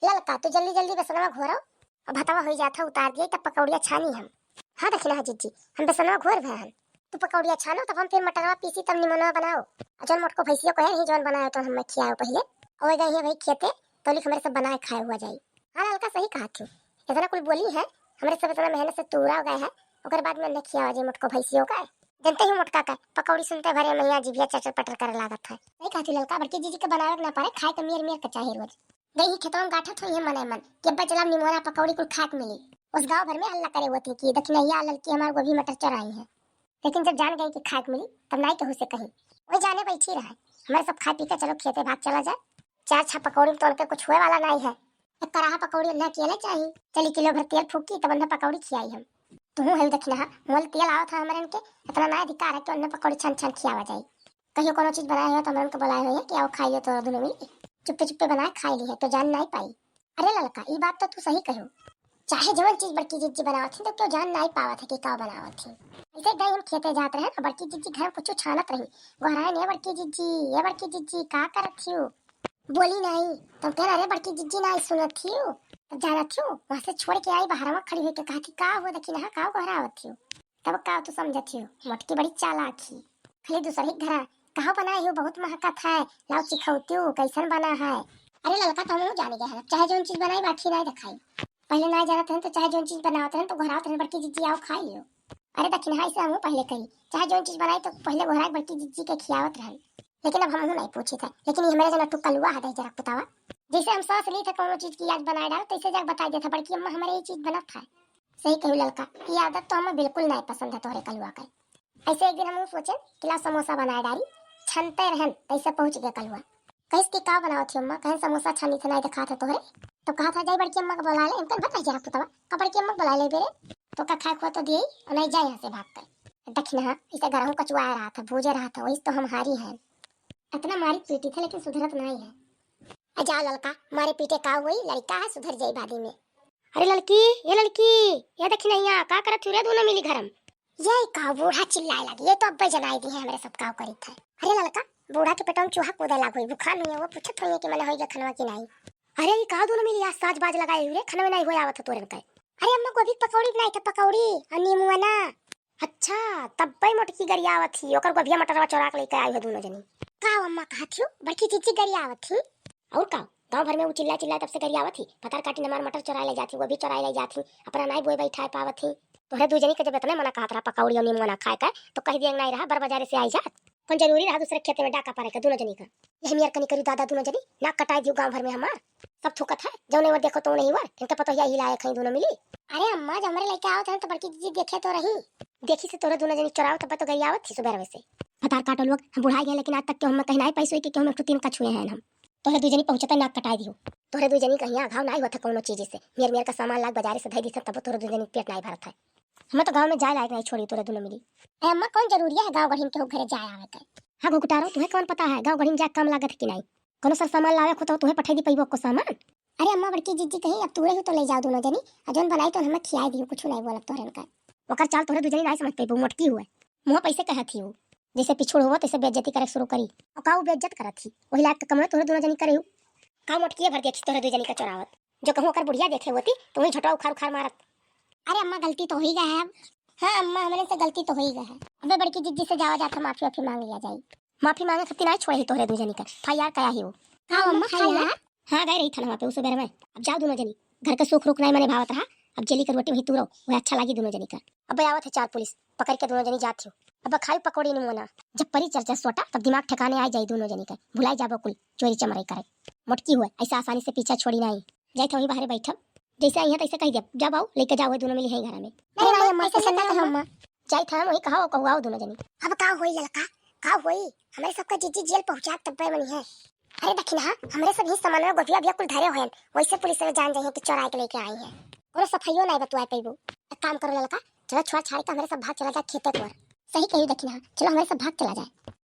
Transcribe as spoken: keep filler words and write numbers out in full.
ललका, तू जल्दी जल्दी बेसनवा घोरो, अब भतवा होइ जात है, उतार दिए, तब पकौड़िया छानी हम। हाँ दखिनहा जिज्जी, हम बेसनवा घोर भए हन, तू पकौड़िया छानो, तब हम फिर मटरवा पीसी, तब निमोनवा बनाओ। और जौन मोटको भैंसियो कहे रही, जौन बनायो तो हमें खियाओ पहिले, और गए हैं भाई खेते, तौलिक हमरे सब बनाए खाए हुआ जाई। हाँ ललका, सही कहा थी, इतना कुल बोली है, हमरे सब इतना मेहनत से तूरा गए है, ओकर बाद में उन्हें खियावा जाई मोटको भैंसियो का। जनते ही मोटका का पकौड़ी सुनते भरे मैया जिभिया चटर पटर करे लागत है। सही कहा थी ललका, बड़की जिज्जी के बनावे के ना पड़े, खाए के मियर मियर के चाहे रोज। गई ही खेतवा में गाठत होई है मने मन कि अब्बा चला निमोना पकौड़ी कुल खाए के मिली। उस गाँव भर में हल्ला करे होती कि दखिनहिया ललकी हमार गोभी मटर चोराई है। लेकिन जब जान गई कि खाए के मिली, तब नाई केहू से कही। वही जाने बैठी रहे, हमरे सब खाए पी के चलो खेते भाग चला जाए। चार छा पकौड़ी में तो उनके कुछ हुए वाला नाई है। एक कराहा पकौड़ी उन्हें अकेले चाही, चली किलो भर तेल फूकी, तब उन्हें पकौड़ी खियाई हम। तुहूँ है दखिनहा, मोल तेल आवत है हमरे इनके, इतना ना अधिकार है कि उन्हें पकौड़ी छन छन खियावा जाई। कहियो कोनो चीज बनाए हो तो हमरे इनके बुलाए हुए हैं कि आओ खाइए तो दोनों मिली। चुप्पे चुप्पे बनाए खाई ली है तो जान नाई पाई। अरे ललका, ई बात तो तू सही कहो, चाहे जवन चीज बड़की जिज्जी बनावत थी तो क्यों जान नाई पावत है कि का बनावत थी। ऐसे गई हम खेते जात रहे ना, बड़की जिज्जी घर में कुछ छानत रही, गोहराए ने, "बड़की जिज्जी, ये बड़की जिज्जी, का करत थी?" बोली नाई, तब कह, "अरे बड़की जिज्जी नाई सुनत थी।" तब जानत थी, वहाँ से छोड़ के आई, बाहर में खड़ी होके कहा थी, "का हुआ दखिनहा, का गोहरावत थी?" तब का तू समझत हो, मोटकी बड़ी चालाक ही। खाली दूसर ही घरा, "कहाँ बनाए हो, बहुत महकत है, लाओ चिखौती, कैसन बना है?" अरे ललका, तो हम जाने गए हैं, चाहे जौन चीज बनाई बाकी ना दिखाई। पहले ना जानत रहन तो चाहे जौन चीज बनावत रहन तो घरावत रहन, "बड़की जिज्जी आओ खाई लियो।" अरे दखिनहा, इसे हमहू पहले कही, चाहे जौन चीज बनाई तो पहले घरा बड़की जिज्जी के खियावत रहन। लेकिन अब हमहू नहीं पूछी थे, लेकिन ये हमारे जना तू कलुआ है, दही जरा पुतावा, जैसे हम सांस ली थे कोनो चीज की याद बनाए डाल, तैसे जाके बताई देता, "बड़की अम्मा, हमारे ये चीज बनत है।" सही कहू ललका, ये आदत तो हमें बिल्कुल नहीं पसंद है तोहरे कलुआ के। ऐसे एक दिन हम सोचे कि ला समोसा बनाए डारी, छनते रहन, तैसे पहुँच गए कलुआ। कहिस कि का बनावत हो अम्मा? कहें समोसा छानी थे, नहीं दिखात है तोहरे। तो कहा था, "जाई बड़की अम्मा को बुला ले।" इनका बता जरा पुतवा, "का बड़की अम्मा को बुला ले बेरे, तो का खाए खुआ तो दिए, और नहीं जाए यहाँ से भाग कर।" दखिनहा, इसे घर हूँ कचुआ रहा था, भूजे रहा था, वही तो हम हारी हैं। इतना मारी पीटी थे लेकिन सुधरत नहीं है। "आ जा ललका, मारे पीटे का हुई, लड़का है, सुधर जाई बादी में।" "अरे ललकी, ये ललकी, ये दखिनहिया, का करत हो रे दोनों मिली घरम?" "ये का बूढ़ा चिल्लाए लगी, ये तो अब्बे जनाई दी है हमरे सब काव करी थे।" "अरे ललका, बूढ़ा के पेटवा में चूहा कूदे लाग हुई, बुखार नहीं है, वो पूछत हुई कि मने होई गया खनवा की नहीं।" "अरे ये का दोनों मिली आज साज बाज लगाए हुई रे, खनवे नहीं हुए आवत है तोरन के?" "अरे अम्मा, गोभी के पकौड़ी बनाई थे, पकौड़ी और नीमुआ ना।" "अच्छा, तब्बे मोटकी गरियावत ही, ओकर गोभिया मटरवा चोरा के लेके आई है दोनों जनी।" "का अम्मा कहत हो, बड़की जिज्जी गरियावत ही?" "और का, गाँव भर में वो चिल्ला चिल्ला तब से गरियावत ही, पतार काटी हमार मटर चोराए ले जात ही, गोभी चोराए ले जात ही, अपना नाई बोए बैठाए पावत ही।" "तोहरे दू जनी के जब इतने मना कहत रहा पकौड़ी और नीमुआ ना खाए का, तो कह दिया नहीं रहा, बर बाजारे से आई जात। कौन जरूरी रहा दूसरे खेते में डाका पारे का दोनों जनी का?" "यह मियर कनी करी दादा दोनों जनी, नाक कटाई दियो गाँव भर में हमार। सब थूकत है, जौने वो देखो तो नहीं वर, इनके पतोहिया ही लायक है दोनों मिली।" "अरे अम्मा, जब हमरे लेके आओ थे तो बड़की दीदी देखे तो रही।" "देखी से तोहरे दोनों जनी चोराओ तब तो गरियावत ही सुबह से।" "पतार काटो लोग, हम बुढ़ा गए लेकिन आज तक क्यों हमें कहीं नहीं पाइस हुई कि क्यों हम एक ठो तीन का छुए हैं हम।" "तोहरे दू जनी पहुँचता नाक कटाई दियो। तोहरे दू जनी कहीं घाव नहीं हुआ था कोनो चीज से। मेर मेर का सामान लाग बाजारे से धई दी सब, तब तोहरे दू जनी पेट नहीं भरत है। हमें तो गाँव में जाए लायक नहीं छोड़ी तोहरे दोनों मिली।" "ए अम्मा, कौन जरूरी है गाँव गढ़िन के हो घरे जाए आवे के?" "हाँ घुघुटारो, तुहे कौन पता है गाँव गढ़िन जाए काम लागत है कि नहीं? कोनो सर सामान लावे खो तो तुहे पठाई दी पैबो को सामान।" "अरे अम्मा, बड़की जिज्जी कहीं अब तू रही तो ले जाओ दोनों जनी, और जौन बनाई तो हमें खियाई दियो, कुछ नहीं बोलब तोहरे का।" "ओकर चाल तोहरे दू जनी नहीं समझ पैबो, मोटकी हुए। मुँह पैसे कहत ही हो, जैसे पिछुड़ हुआ तैसे बेइज्जती करे शुरू करी। और का वो बेइज्जत करत ही, वही लायक के कमवे तोहरे दोनों जनी करे हो। का मोटकिए भर देखी तोहरे दू जनी का चोरावत, जो कहूँ ओकर बुढ़िया देखे होती तो वही झोटवा उखाड़ उखाड़ मारत।" "अरे अम्मा, गलती तो हो ही गया है अब।" "हाँ अम्मा, हमरे से गलती तो हो ही गया है। अबे बड़की जिज्जी से जावा जात माफी वाफी मांग लिया जाई।" "माफी मांगे खातिर नहीं छोड़े ही तोहरे दू जनी का, फायर कया ही वो।" "का अम्मा, फायर?" "हाँ, गए रही थाना पे उस बेर में। अब जाओ दोनों जनी, घर का सुख रुख नहीं मने भावत रहा, अब जेली का रोटी वही तू रहो, वही अच्छा लागी दोनों जनी का।" अब आवत है चार पुलिस, पकड़ के दोनों जनी जात हो। अब खाई पकौड़ी निमोना, जब परी चर्चा सोटा तब दिमाग ठिकाने आ जाई दोनों जनी का, भुलाई जाबो कुल चोरी चमराई करे। मोटकी हुए ऐसा आसानी से पीछा छोड़ी नहीं, जाई था वही बाहर बैठब, जैसे आई है तैसे कह दिया, "जा बाऊ, लेके जाओ दोनों मिली है घर में।" "नहीं, नहीं, अम्मा, ऐसे ना कहो अम्मा।" "जाई था हम वही कहा, कहू आओ दोनों जनी।" "अब का होई ललका, का होई? हमरे सबका जिज्जी जेल पहुंचा तब्बे बनी है।" "अरे दखिनहा, हमरे सब ही सामान में गोभिया बिया कुल धरे होयन, वैसे पुलिस में जान जाइए कि चोराए के लेके आई है। कोनो सफाइयो नहीं बतुआए पैबू। एक काम करो ललका, चलो छोड़ छाड़ के हमरे सब भाग चला जाए खेते पर।" "सही कही दखिनहा, चलो हमरे सब भाग चला जाए।"